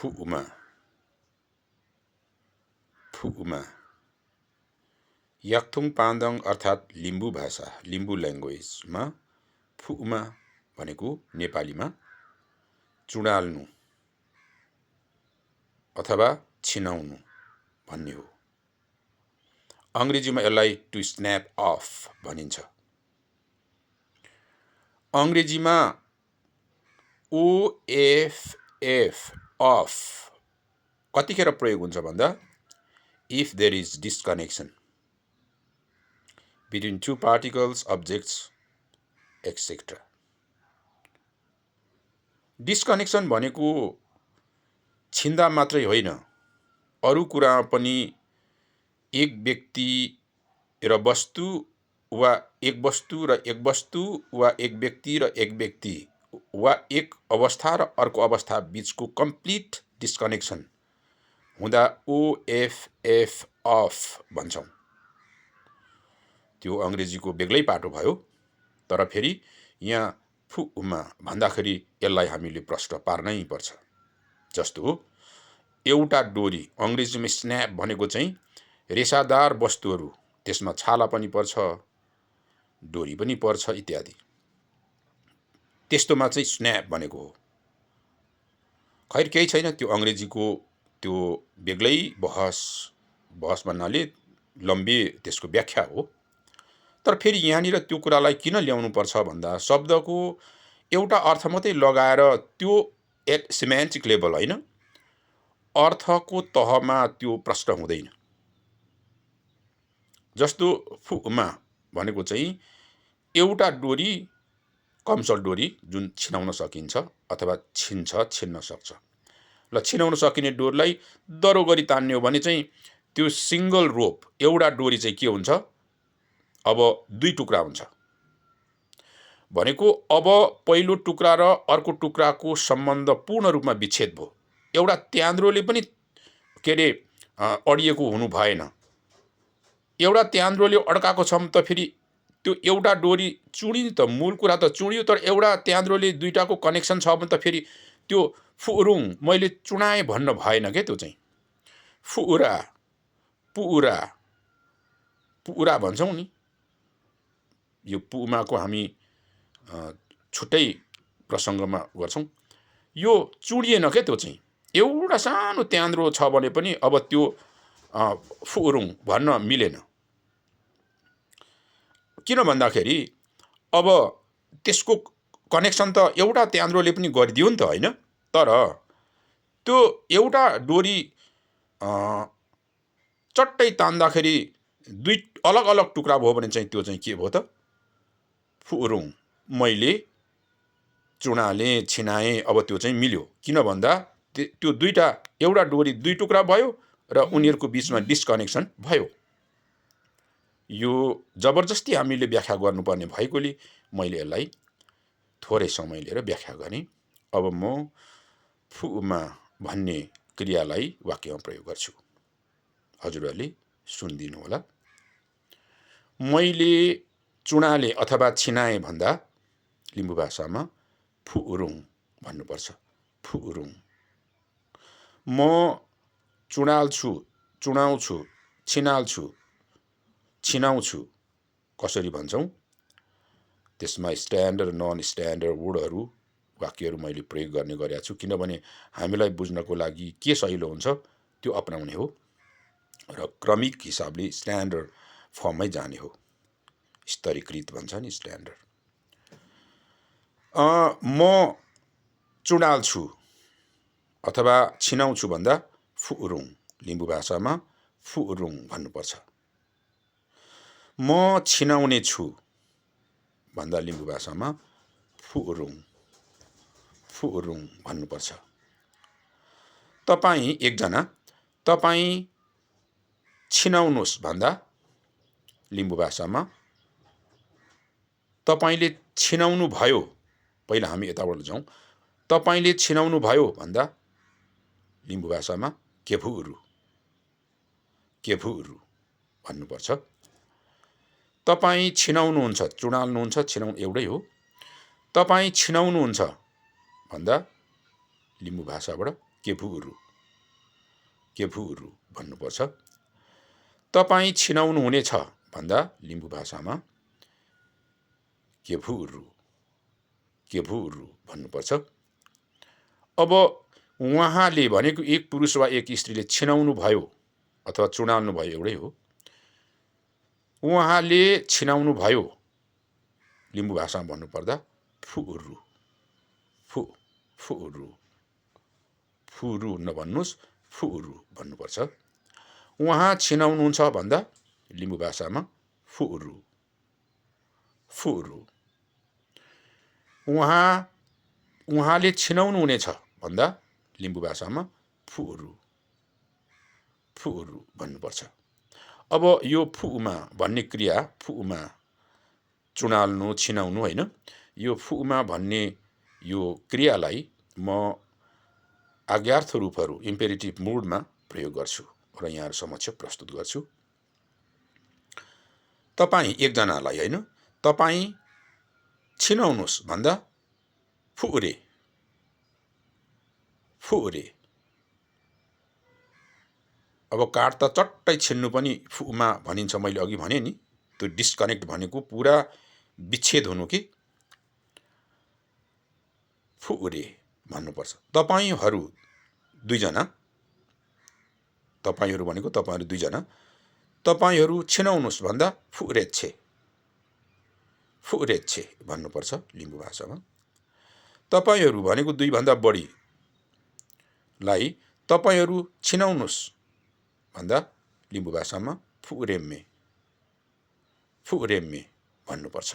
फुउमा फुउमा याक्थुङ पान्दङ अर्थात् लिम्बू भाषा लिम्बू ल्याङ्ग्वेजमा फुउमा भनेको नेपालीमा चुडाल्नु अथवा छिनाउनु भन्ने हो। अङ्ग्रेजीमा यसलाई टु स्न्याप अफ भनिन्छ। अङ्ग्रेजीमा OFF अफ कतिखेर प्रयोग हुन्छ भन्दा if there is disconnection between two particles objects etcetera. Disconnection भनेको छिन्दा मात्रै होइन, अरू कुरामा पनि एक व्यक्ति र वस्तु वा एक वस्तु र एक वस्तु वा एक व्यक्ति र एक व्यक्ति वा एक अवस्था र अर्को अवस्था बीचको कम्प्लिट डिस्कनेक्सन हुँदा OFF अफ भन्छौँ। त्यो अङ्ग्रेजीको बेग्लै पाटो भयो, तर फेरि यहाँ फुउमा भन्दाखेरि यसलाई हामीले प्रश्न पार्नै पर्छ। जस्तो एउटा डोरी, अङ्ग्रेजीमा स्न्याप भनेको चाहिँ रेसादार वस्तुहरू, त्यसमा छाला पनि पर्छ, डोरी पनि पर्छ इत्यादि, त्यस्तोमा चाहिँ स्न्याप भनेको हो। खैर केही छैन, त्यो अङ्ग्रेजीको त्यो बेग्लै बहस भन्नाले लम्बी त्यसको व्याख्या हो। तर फेरि यहाँनिर त्यो कुरालाई किन ल्याउनु पर्छ भन्दा शब्दको एउटा अर्थ मात्रै लगाएर त्यो सिमेन्टिक लेभल होइन, अर्थको तहमा त्यो प्रश्न हुँदैन। जस्तो फुउमा भनेको चाहिँ एउटा डोरी, कमसल डोरी जुन छिनाउन सकिन्छ अथवा छिन्न सक्छ। ल छिनाउन सकिने डोरीलाई दरो गरी तान्ने हो भने चाहिँ त्यो सिङ्गल रोप एउटा डोरी चाहिँ के हुन्छ, अब दुई टुक्रा हुन्छ भनेको अब पहिलो टुक्रा र अर्को टुक्राको सम्बन्ध पूर्ण रूपमा विच्छेद भयो। एउटा त्यान्द्रोले पनि के अरे अडिएको हुनु भएन। एउटा त्यान्द्रोले अड्काएको छ त फेरि त्यो एउटा डोरी चुडियो त, मूल कुरा त चुडियो, तर एउटा त्यान्द्रोले दुईटाको कनेक्सन छ भने त फेरि त्यो फुरुङ मैले चुडाएँ भन्न भएन क्या। त्यो चाहिँ फुउरा पुउरा पुउरा भन्छौँ नि। यो पुमाको हामी छुट्टै प्रसङ्गमा गर्छौँ। यो चुडिएन क्या, त्यो चाहिँ एउटा सानो त्यान्द्रो छ भने पनि अब त्यो फुरुङ भन्न मिलेन। किन भन्दाखेरि अब त्यसको कनेक्सन त एउटा त्यान्द्रोले पनि गरिदियो नि त, होइन? तर त्यो एउटा डोरी चट्टै तान्दाखेरि दुई अलग अलग टुक्रा भयो भने चाहिँ त्यो चाहिँ के भयो त, फुरुङ मैले चुडालेँ छिनाएँ, अब त्यो चाहिँ मिल्यो। किन भन्दा त्यो दुईटा, एउटा डोरी दुई टुक्रा भयो र उनीहरूको बिचमा डिस्कनेक्सन भयो। यो जबरजस्ती हामीले व्याख्या गर्नुपर्ने भएकोले मैले यसलाई थोरै समय लिएर व्याख्या गरेँ। अब म फुउमा भन्ने क्रियालाई वाक्यमा प्रयोग गर्छु। हजुरहरूले सुनिदिनु होला। मैले चुडाले अथवा छिनाएँ भन्दा लिम्बू भाषामा फुरुङ भन्नुपर्छ। फुरुङ। म चुडाल्छु, चुडाउँछु, छिनाल्छु, छिनाउँछु कसरी भन्छौँ, त्यसमा स्ट्यान्डर्ड नन स्ट्यान्डर्ड वर्डहरू वाक्यहरू मैले प्रयोग गर्ने गरेको छु। किनभने हामीलाई बुझ्नको लागि के सहिलो हुन्छ त्यो अपनाउने हो र क्रमिक हिसाबले स्ट्यान्डर्ड फर्ममै जाने हो। स्तरीकृत भन्छ नि स्ट्यान्डर्ड। म चुडाल्छु अथवा छिनाउँछु भन्दा फुरुङ, लिम्बू भाषामा फुरुङ भन्नुपर्छ। म छिनाउने छु भन्दा लिम्बू भाषामा फुरुङ, फुरुङ भन्नुपर्छ। तपाईँ एकजना, तपाईँ छिनाउनुहोस् भन्दा लिम्बू भाषामा तपाईँले छिनाउनु भयो, पहिला हामी यताबाट जाउँ, तपाईँले छिनाउनु भयो भन्दा लिम्बू भाषामा केफुरु, केफुरु भन्नुपर्छ। तपाईँ छिनाउनुहुन्छ, चुडाल्नुहुन्छ, छिनाउनु एउटै हो। तपाईँ छिनाउनुहुन्छ भन्दा लिम्बू भाषाबाट केफुरु भन्नुपर्छ। तपाईँ छिनाउनु हुनेछ भन्दा लिम्बू भाषामा केफुरु भन्नुपर्छ। अब उहाँले भनेको एक पुरुष वा एक स्त्रीले छिनाउनु भयो अथवा चुडाल्नु भयो एउटै हो। उहाँले छिनाउनु भयो लिम्बू भाषामा भन्नुपर्दा फुरु फुरु नभन्नुहोस्, फुरु भन्नुपर्छ। उहाँ छिनाउनुहुन्छ भन्दा लिम्बू भाषामा फुरु उहाँले छिनाउनु हुनेछ भन्दा लिम्बू भाषामा फुरु भन्नुपर्छ। अब यो फुमा भन्ने क्रिया, फुमा चुडाल्नु छिनाउनु होइन, यो फुमा भन्ने यो क्रियालाई म आज्ञार्थ रूपहरू इम्पेरेटिभ मुडमा प्रयोग गर्छु र यहाँहरू समक्ष प्रस्तुत गर्छु। तपाईँ एकजनालाई होइन, तपाईँ छिनाउनुहोस् भन्दा फुरे अब काठ त चट्टै छिन्नु पनि फुमा भनिन्छ। मैले अघि भने नि, त्यो डिस्कनेक्ट भनेको पुरा विच्छेद हुनु कि फुरे भन्नुपर्छ। तपाईँहरू दुईजना, तपाईँहरू भनेको तपाईँहरू दुईजना, तपाईँहरू छिनाउनुहोस् भन्दा फुरेच्छे भन्नुपर्छ लिम्बू भाषामा। तपाईँहरू भनेको दुईभन्दा बढीलाई तपाईँहरू छिनाउनुहोस् भन्दा लिम्बू भाषामा फुरेम्मे भन्नुपर्छ।